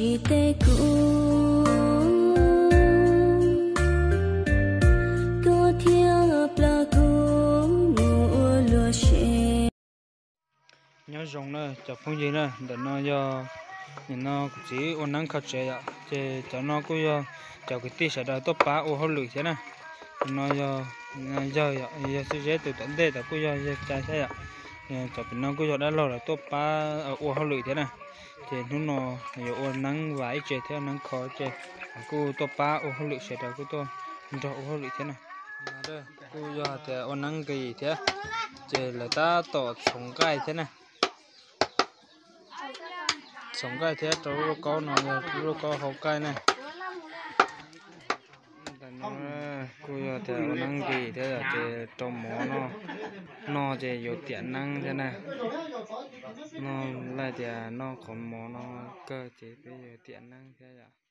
Tsis teb kuv, koj thiaj plam kuv mus ua luag sim. Nyob zoo na cov phooj ywg na, ntawm no yog, nim no kuv txiv ua neeb kho tsev yom, ces cov no kuj yog cov kwv tij sawv daws tuaj pab ua hauj lwm thiab na. No yog, yawg yog, yawg Txwj Zeb tus tom ntej, tom kuj yog yawg Cai thiab yom. Cov pem no kuj yog dab laug lawv tuaj pab ua hauj lwm thiab na. Ces hnub no yuav ua neeb vas ib tse thiab neeb kho ces kuj tuaj pab ua hauj lwm, sawv daws kuj tuaj nrog ua hauj lwm thiab na. Kuj yog tias ua neeb nqis thiab, ces lawv tab tom txhoov nqaij thiab na. Txhoov nqaij thiab rau lub lauj kaub no, lub lauj kaub hau nqaij na. Kuj yog tias ua neeb nqis thiab ces rau mov noj, noj ces yuav tiam neeb thiab na. Noj laij tias noj qhov mov no kawg ces peb yuav tiam neeb thiab yom.